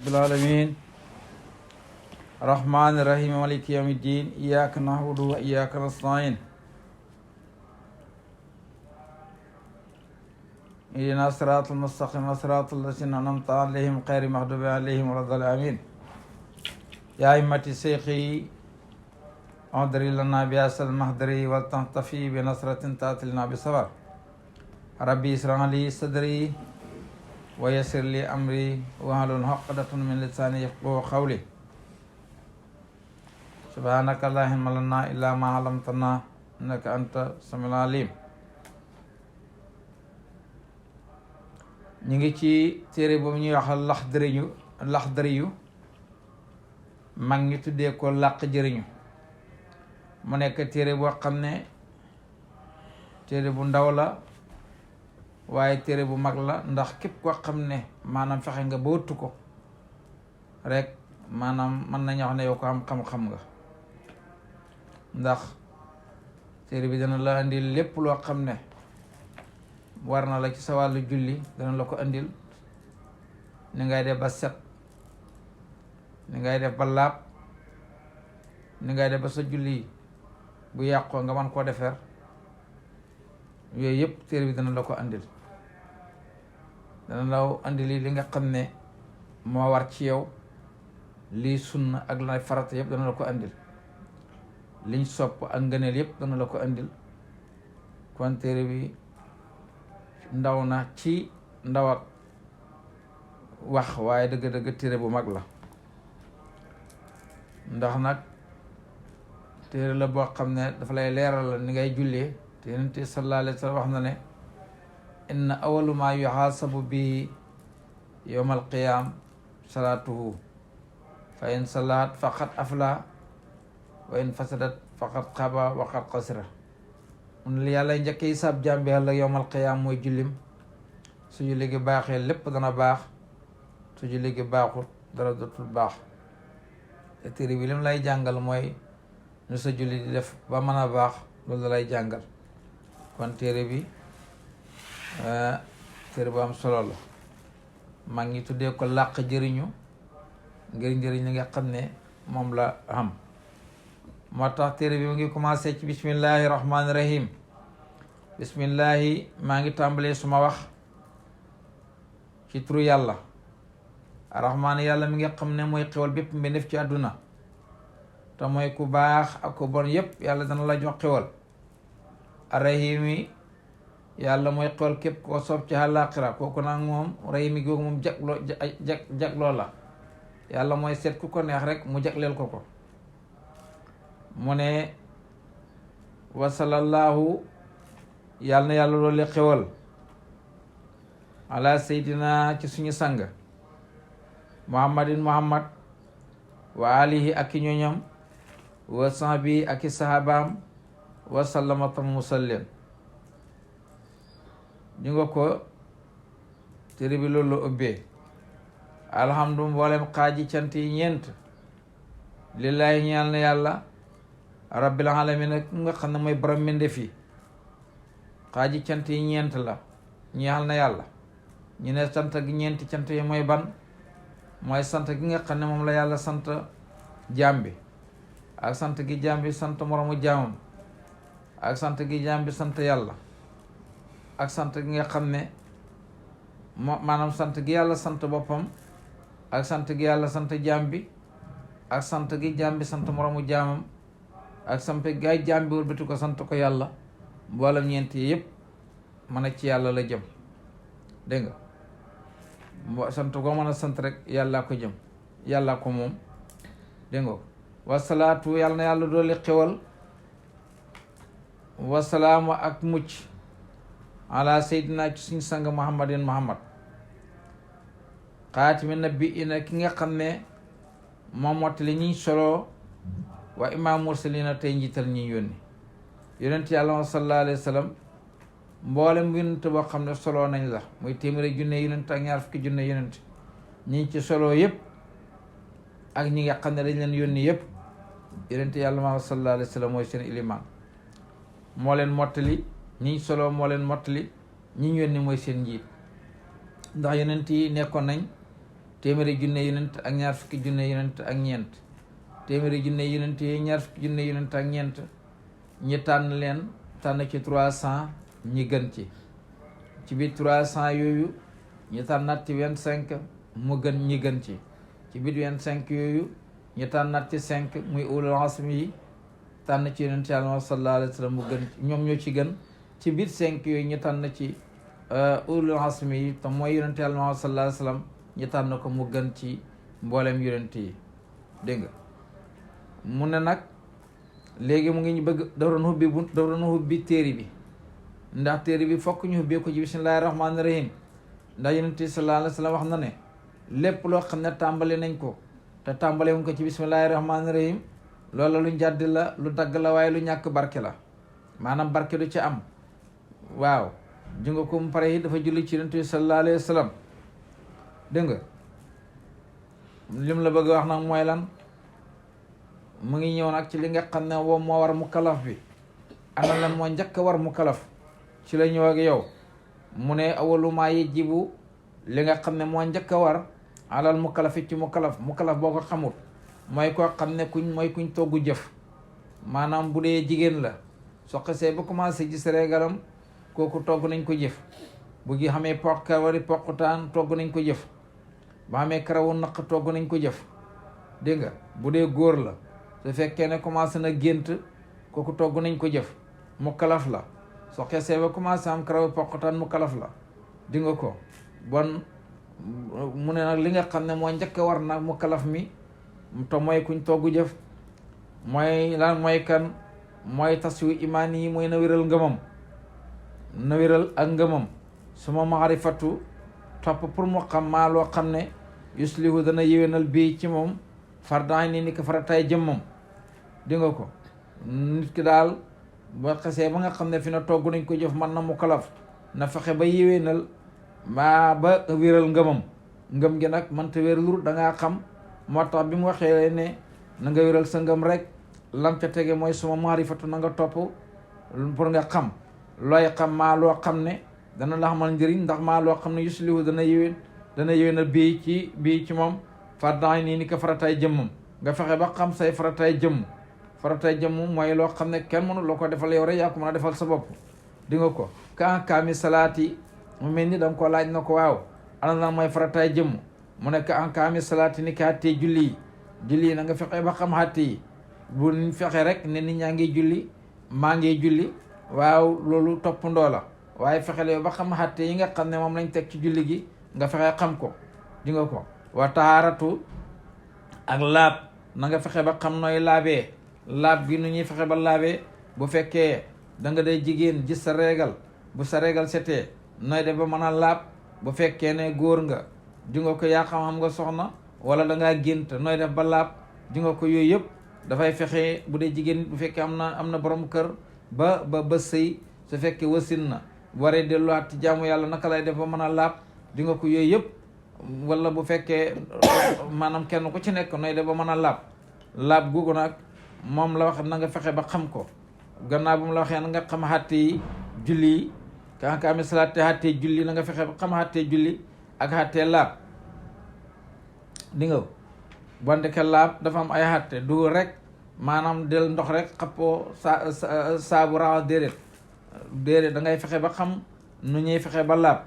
بالعالمين الرحمن الرحيم مالك يوم الدين إياك نعبد وإياك نستعين اهدنا الصراط المستقيم صراط الذين أنعمت عليهم غير المغضوب عليهم ولا الضالين يا أئمة الشيخي أدري لنا بأسر المهدري ولتنطفي بنصرة تأتي لنا بصبر ربي اشرح لي صدري ويسر لي أمري واحلل عقدة من لساني يفقهوا قولي سبحانك لا علم لنا إلا ما علمتنا إنك أنت السميع العليم. ñu ngi ci téere boobu ñuy wax laxdariyu mag ñi tuddee ko làq jëriñu mu nekk téere boo xam ne téere bu ndaw la waaye téere bu mag la ndax képp koo xam ne maanaam fexe nga ba wëttu ko rek maanaam mën nañu wax ne yow ko am xam-xam nga ndax téere bi dana la andil lépp loo xam ne war na la ci sa wàllu julli dana la ko andil ni ngay def ba set ni ngay def ba laab ni ngay def ba sa julli bu yàqoo nga mën koo defar yooyu yëpp téere bi dana la ko andil dana la andili li nga xam ne moo war ci yow lii sunna ak lay farata yëpp dana la ko andil liñ sopp ak ngëneel yëpp dana la ko andil kon téere bi ndaw na ci ndaw ak wax waaye dëgg-dëgg téere bu mag la ndax nag téere la boo xam ne dafa lay leeral la ni ngay jullee te Yonent bi sallallahu alayhi wa sallam wax na ne inna awalu ma yuhaasabu bi yawmal qiyaam salaatuhu fa in salaat faqad afla wa in fasadat faqad xaba wa qad xasira mun li yàlla njëkk yi sab jàmbi yàlla yawmal qiyaam mooy jullim su julli gi baaxee lépp dana baax su julli gi baaxut dara dootul baax te téere bi lim lay jàngal mooy nu sa julli di def ba mën a baax loolu lay jàngal kon téere bi téere bu am solo la mag ñi tuddee ko làq jëriñu ngir njëriñ li nga xam ne moom la xam moo tax téere bi mu ngi commencé ci bismillahi rahmaani rahim bismillahi maa ngi tàmbalee suma wax ci turu yàlla rahmaani yàlla mi nga xam ne mooy xewal bépp mbindeef ci àdduna te mooy ku baax ak ku bon yépp yàlla dana la jox xewal arrahimi yàlla mooy xewal képp koo soob ci àllaaxira kooku nag moom rahimi googu moom jagloo la yàlla mooy seet ku ko neex rek mu jagleel ko mu ne wasalallaahu yàlla na yàlla loolu xewal ala seydina ci suñu sang muhammad wa alihi ak i ñoñam wa sahbi ak i sahabaam wa sallama tam musallim ñu nga ko téere bi loolu la ubbee alhamdu mboolem xaaji cant yi ñeent lillaahi ñeel na yàlla rabbil alamin ak nga xam ne mooy borom mbindeef yi xaaji cant yi ñeent la ñeel na yàlla ñu ne sant gi ñeenti cant yi mooy ban mooy sant gi nga xam ne moom la yàlla sant jaam bi ak sant gi jaam bi sant moromu jaamam ak sant gi jaam bi sant yàlla ak sant gi nga xam ne maanaam sant gi yàlla sant boppam ak sant gi yàlla sant jaam bi ak sant gi jaam bi sant moromu jaamam ak sant gi ay jaam bi wëlbati ko sant ko yàlla mboolem ñeent yi yëpp mën a ci yàlla la jëm dégg nga sant koo mën a sant rek yàlla ko jëm yàlla ko moom dégg nga wasalaatu yàlla na yàlla dooli xewal wasalaamu ak mucc ala seydina ci suñ sang muhammadin muhammad xaatimi nabi ina ki nga xam ne moom mottali ñiñ solo wa imaam mursalina tey njiital ñi yónni yonent yàlla sallallahu alayhi wa sallam mboolem yonent boo xam ne solo nañ la muy téeméeri junne yonent ak ñaar fukki junne yonent ñi ci solo yëpp ak ñi nga xam ne dañ leen yónni yëpp yonent yàlla ma sallallahu alayhi wa sallam mooy seen ilimaan moo leen mottali ñi solo moo leen mottali ñi yónni mooy seen njiit ndax yonent yi nekkoon nañ téeméeri junne yonent ak ñaar fukki junne yonent ak ñeent téeméeri junne yonent yi ñaar fukki junne yonent ak ñeent ñi tànn leen tànn ci 300 ñi gën ci biir 300 yooyu ñu tànnaat ci 25 mu gën ñi gën ci biir 25 yooyu ñu tànnaat ci 5 muy ulul azmi yi tànn ci yonent Yàlla sallallahu alayhi wa sallam mu gën ñoom ñoo ci gën ci biir 5 yooyu ñu tànn ci ulul azmi yi te mooy yonent Yàlla sallallahu alayhi wa sallam ñu tànn ko mu gën ci mboolem yonent yi dégg nga mu ne nag léegi mu ngi ñu bëgg dafa hubbi téere bi ndax téere bi fokk ñu hubbee ko ci bismillahi rahmaani rahim ndax yonent bi sallallahu alayhi wa sallam wax na ne lépp loo xam ne tàmbali nañ ko te tàmbale wuñ ko ci bismillahi rahmaani rahim loola lu njàdd la lu dagg la waaye lu ñàkk barke la maanaam barke du ci am waaw ju nga ko mu pare yi dafa julli ci yonent bi sallallahu alayhi wa sallam dégg nga lim la bëgg wax nag mooy lan mu ngi ñëw nag ci li nga xam ne woo moo war mu kalaf bi ana lan moo njëkk a war mu kalaf ci la ñëw ak yow mu ne awalu maa yajibu li nga xam ne moo njëkk a war alal mu kalafi ci mu kalaf boo ko xamut mooy koo xam ne kuñ togg jëf maanaam bu dee jigéen la soo xasee ba commencé gis régalam kooku togg nañ ko jëf bu gi xamee kawari poqutaan togg nañ ko jëf ba xamee karawu naq togg nañ ko jëf dégg nga bu dee góor la su fekkee ne commencé na gént kooku togg nañ ko jëf mu kalaf la soo xasee ba commencé am karawu poqutaan mu kalaf la di nga ko bon mu ne nag li nga xam ne moo njëkk a war nag mu kalaf mi te mooy kuñ togg jëf mooy lan mooy kan mooy taswi imaan yi mooy na wéral ngëmam na wéral ak ngëmam suma maarifatu topp pour mu xam maa loo xam ne yuslihu dana yéwénal bii ci moom fardaay ni ko farataay jëmmam di nga ko nit ki daal ba xesee ba nga xam ne fi na togg nañ ko jëf man na mu kalaf na fexe ba yéwénal maa ba wéral ngëm gi nag manta wér lur dangaa xam moo tax bi mu waxee ne na nga wéral sa ngëm rek lam ca tege mooy suma maarifatu na nga topp pour nga xam looy xam maa loo xam ne dana la xamal njëriñ ndax maa loo xam ne yuslihu dana yéwénal bii ci moom fardaay ni ko farataay jëmmam nga fexe ba xam say farataay jëmm mooy loo xam ne kenn mënu loo ko defal yow rek yaa ko mën a defal sa bopp di nga ko kaami salaati mu mel ni danga ko laaj na ko waaw ana lan mooy farataay jëmm mu nekk kaami salaati ni ki xàttee julli yi na nga fexe ba xam xàtte yi bu fexe rek ne nit ñaa ngi julli maa ngi julli waaw loolu topp ndoo la waaye fexe la ba xam xàtte yi nga xam ne moom lañ teg ci julli gi nga fexe xam ko di nga ko wa taharatu ak laab na nga fexe ba xam nooy laabee laab gi nu ñuy fexe ba laabee bu fekkee da nga day jigéen gis sa régal bu sa régal setee nooy def ba mën a laab bu fekkee ne góor nga di nga ko yaa xam nga soxna wala da ngaa gént nooy def ba laab di nga ko yooyu yëpp dafay fexe bu dee jigéen bu fekkee am na borom kër ba sëy su fekkee wasin na bu waree delluwaat ci jaamu yàlla naka lay def ba mën a laab di nga ko yooyu yëpp wala bu fekkee maanaam kenn ku ci nekk nooy def ba mën a laab googu nag moom la wax na nga fexe ba xam ko gannaaw bu mu la waxee na nga xam xàtte yi julli yi ka amee salaate xàttee julli na nga fexe ba xam xàttee julli ak xàttee laab di nga bondeke laab dafa am ay xàtte du rek maanaam del ndox rek xappoo saabu raxas déedéet da ngay fexe ba xam nu ñuy fexe ba laab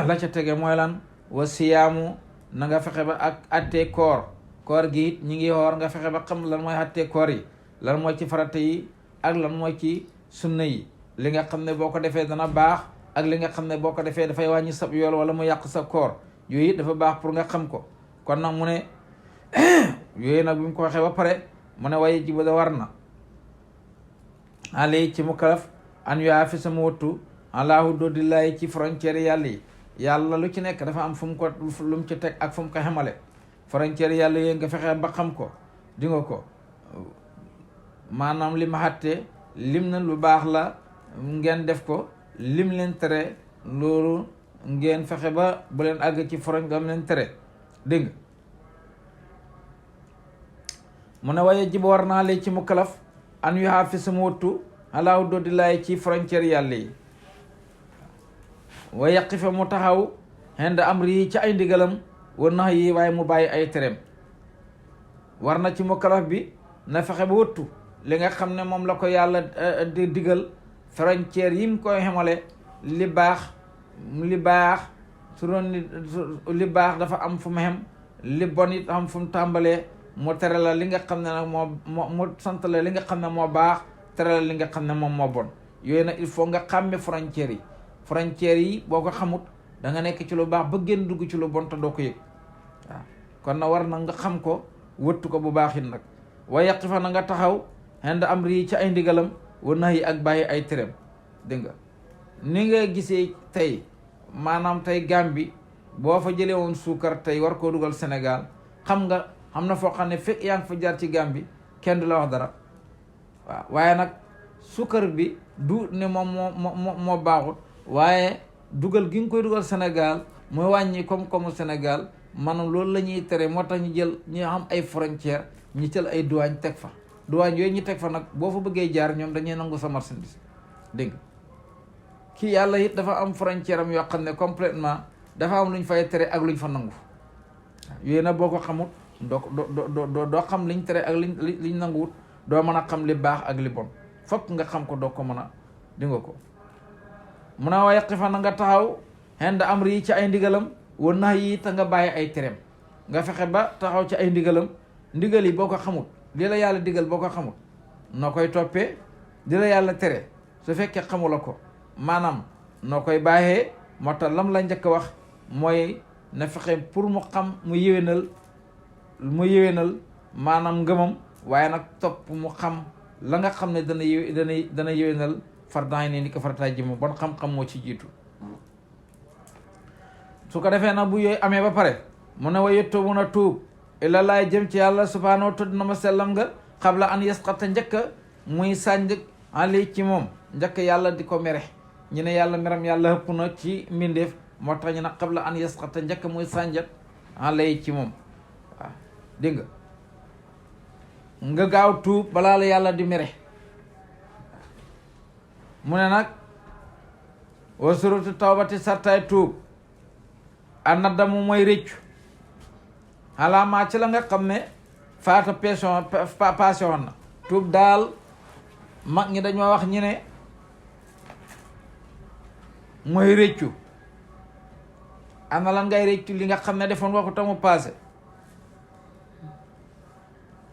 la ca tege mooy lan wa siyaamu na nga fexe ba ak attee koor gi it ñi ngi xoor nga fexe ba xam lan mooy attee koor yi lan mooy ci farata yi ak lan mooy ci sunna yi li nga xam ne boo ko defee dana baax ak li nga xam ne boo ko defee dafay wàññi sab yool wala mu yàq sa koor yooyu it dafa baax pour nga xam ko kon nag mu ne yooyu nag bi mu ko waxee ba pare mu ne waaye jiba da war na alay ci mukalaf an yaa fi sama wattu alaahu doodillaay ci frontière yàlla yi yàlla lu ci nekk dafa am fu mu ko lu mu ci teg ak fu mu ko xemale frontière yàlla yooyu nga fexe ba xam ko di nga ko maanaam li ma xàtte lim na lu baax la ngeen def ko lim leen tere loolu ngeen fexe ba bu leen àgg ci foroñ gam leen tere dégg nga mu ne waaye jiba war naa lee ci mu kalaf an yu xaafi sama wattu alaaw doddi laay ci frontière yàlla yi wa yaqifa mu taxaw xend amri yi ci ay ndigalam wa nahyi waaye mu bàyyi ay tereem. war na ci mukallaf bi na fexe ba wëttu li nga xam ne moom la ko yàlla di digal frontière yi mu koy xamale li baax su doon li baax dafa am fu mu xem li bon it am fu mu tàmbalee mu tere la li nga xam ne nag mu sant la li nga xam ne moo baax tere la li nga xam ne moom moo bon. yooyu nag il faut nga xàmme frontières yi boo ko xamut da nga nekk ci lu baax ba génn dugg ci lu bon te doo ko yëg waaw kon na war na nga xam ko wëttu ko bu baax it nag. wa yaqifa na nga taxaw xend am rii ci ay ndigalam wa nax yi ak bàyyi ay tereem. dégg nga ni nga gisee tey maanaam tey Gambie boo fa jëlee woon suukar tey war koo dugal Sénégal xam na foo xam ne fekk yaa ngi fa jaar ci Gambie kenn du la wax dara waaw waaye nag suukar bi du ne moom moo baaxut waaye dugal gi nga koy dugal Sénégal mooy wàññi koom-koomu Sénégal maanaam loolu la ñuy tere moo tax ñu jël ñu am ay frontière ñu jël ay douane teg fa douane yooyu ñu teg fa nag boo fa bëggee jaar ñoom dañuy nangu sa marchandise. dégg nga kii yàlla it dafa am frontière am yoo xam ne complètement dafa am lu ñu fay tere ak lu ñu fa nangu yooyu nag boo ko xamut doo xam liñ tere ak liñ nanguwut doo mën a xam li baax ak li bon fokk nga xam ko doo ko mën a di nga ko mun a wa yaqifa na nga taxaw xend am rii ci ay ndigalam wa nax yi te nga bàyyi ay tereem. nga fexe ba taxaw ci ay ndigalam ndigal yi boo ko xamut li la yàlla digal boo ko xamut noo koy toppee di la yàlla tere su fekkee xamula ko maanaam noo koy bàyyee moo tax lam la njëkk a wax mooy na fexe pour mu xam mu yéwénal maanaam ngëmam waaye nag topp mu xam la nga xam ne dana yéwénal fardaay ne ni ko farataay ji mu bon xam-xam moo ci jiitu. su ko defee nag bu yooyu amee ba pare mu ne wa yettu mun a tuub illa laay jëm ci yàlla subhaanahu wa tudd na ma sellam nga xabla an yasqata njëkk muy sànj ali ci moom njëkk yàlla di ko mere. ñu ne yàlla meram yàlla ëpp na ci mbindeef moo tax ñu ne xabla an yasqata njëkk muy sànjat ali ci moom waaw dégg nga gaaw tuub balaa la yàlla di mere. mu ne nag wa surutu tawbati sartaay tuub a naddamu mooy réccu alaamaa ci la nga xam ne faata passé woon na. tuub daal mag ñi dañoo wax ñi ne mooy réccu ana lan ngay réccu li nga xam ne defoon nga ko tamu passé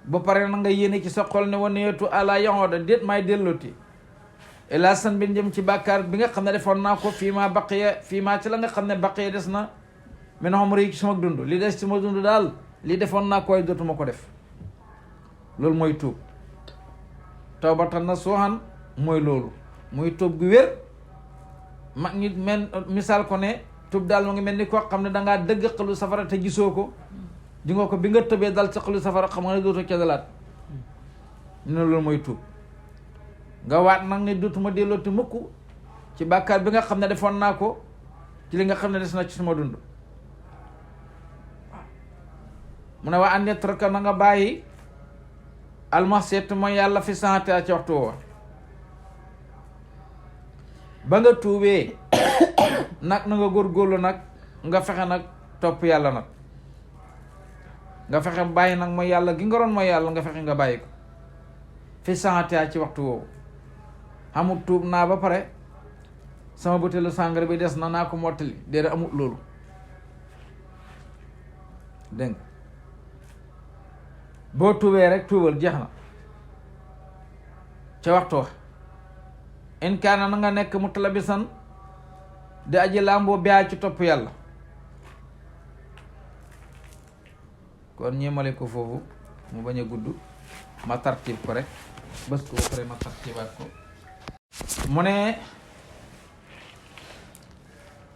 ba pare na nga yéene ci sa xol ne wane yeetu ala yaxooda déet may dellooti ila san bin jëm ci bàkkaar bi nga xam ne defoon naa ko fii maa ci la nga xam ne baqiya des na min umri ci sama dund li des ci sama dund daal li defoon naa koy dootuma ko def. loolu mooy tuub tawbatan nasuuhan mooy loolu muy tuub gu wér. mag ñi misaal ko ne tuub daal mu ngi mel ni koo xam ne dangaa dëgg xalu safara te gisoo ko di nga ko bi nga tëbee dal sa xalu safara xam nga ne dootoo ca dalaat. ñu ne loolu mooy tuub nga waat nag ne dootuma dellooti mukk ci bàkkaar bi nga xam ne defoon naa ko ci li nga xam ne des na ci suma dund. mu ne waa an yatraka na nga bàyyi almasiyat mooy yàlla fi santé ci waxtu woowa ba nga tuubee nag na nga góorgóorlu nag nga fexe nag topp yàlla nag nga fexe bàyyi nag mooy yàlla gi nga roon mooy yàlla nga fexe nga bàyyi ko fi santé ci waxtu woowu. amul tuub naa ba pare sama butéelu sàngara bi des na naa ko mottali déedéet amul loolu dégg nga boo tuubee rek tuubal jeex na ca waxtu wax in kaana na nga nekk mutalabisan di aji làmboo biyaa ci topp yàlla. kon ñeemale ko foofu mu bañ a gudd ma tartib ko rek bés ko ba pare ma tartibaat ko. mu ne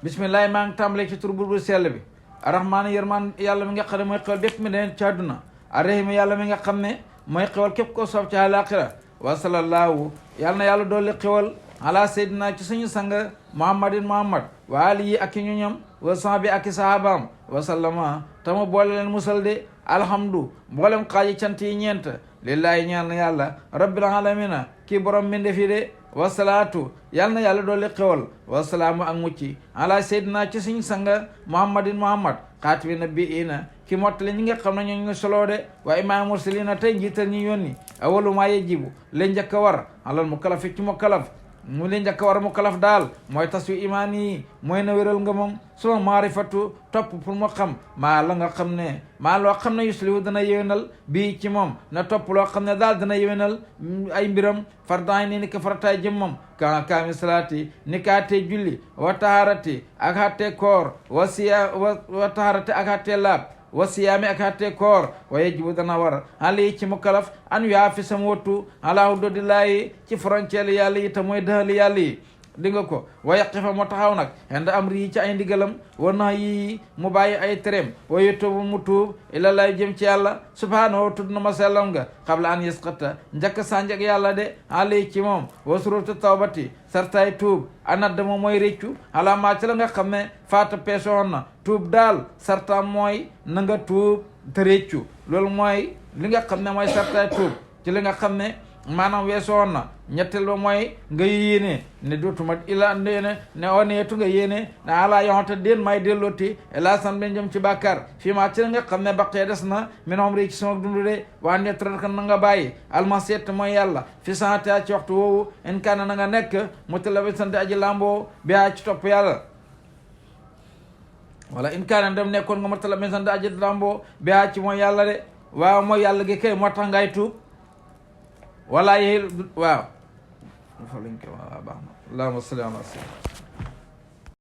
bismillahi maa ngi tàmbalee ci tur bu sell bi arrahmaan yërmaan yàlla mi nga xam ne mooy xewal bépp mi neen ci àdduna arrahim yàlla mi nga xam ne mooy xewal képp koo soob ci àlaaxira wa sallallahu yàlla na yàlla dolli xewal ala seydina ci suñu sang muhammadin muhammad wa alihi ak i ñoñam wa sahbi ak i sahabaam wa sallama tama boole leen musal de alhamdu mboolem xaaji cant yi ñeent lillahi ñaan na yàlla rabbil alamina kii borom mbinde fi de wasalaatu yal na yàlla doole xewal wasalaamu ak mucci ala seydina ci suñ sanga muhammadin muhammad xaatimi nabiina ki mottali ñi nga xam ne ñoo ngi soloo de wa imaam mursalina tey njiital ñi yónni awalu maa yajibu leen njëkk a war alal mukallafi ci mukallaf mu leen njëkk a war mukallaf daal mooy tas wi imaan yi mooy na wéral nga moom suma maarifatu topp pour mu xam maa la nga xam ne maa loo xam ne yuslihu dana yéwénal bii ci moom na topp loo xam ne daal dana yéwénal ay mbiram fardaay ni ko farataay jëmmam kaami salaati ni ka attee julli wa taharati ak attee koor wa taharati ak attee laab wa siyaami ak attee koor wa yajibu dana war ali ci mukallaf an yaafi sam wattu ala hududillaahi ci frontière yàlla yi te mooy dëhali yàlla yi di nga ko wa yaqifa mu taxaw nag xend amri yi ci ay ndigalam wa na yi mu bàyyi ay tereem wa yatuubu mu tuub ilallaahi jëm ci yàlla subhaanahu tudd na ma sellam nga xabla an yasqata njëkk sànjak yàlla de ali ci moom wa surutu tawbati sartaay tuub anadda moom mooy réccu ala maa ci la nga xam ne faata peesoon na tuub daal sarta mooy na nga tuub te réccu loolu mooy li nga xam ne mooy sartaay tuub ci li nga xam ne maanaam weesoon na ñetteel ba mooy nga yéene ne dootuma ila ne oneetu nga yéene ne ala yoxonte déen may dellooti la san ben jëm ci bàkkaar fii maa ci la nga xam ne baqee des na minoom ri ci sama dundu de waa nettaraka na nga bàyyi almaseet mooy yàlla fi santé ci waxtu woowu in kaana na nga nekk mu tala bi sant aji lamboo biaa ci topp yàlla wala in kaana dem nekkoon nga mu tala bi sant aji lamboo biaa ci mooy yàlla de waaw mooy yàlla gi kay moo tax ngay tuub wala yéy waaw dafa lañ ko waaw baax na allahumma salli ala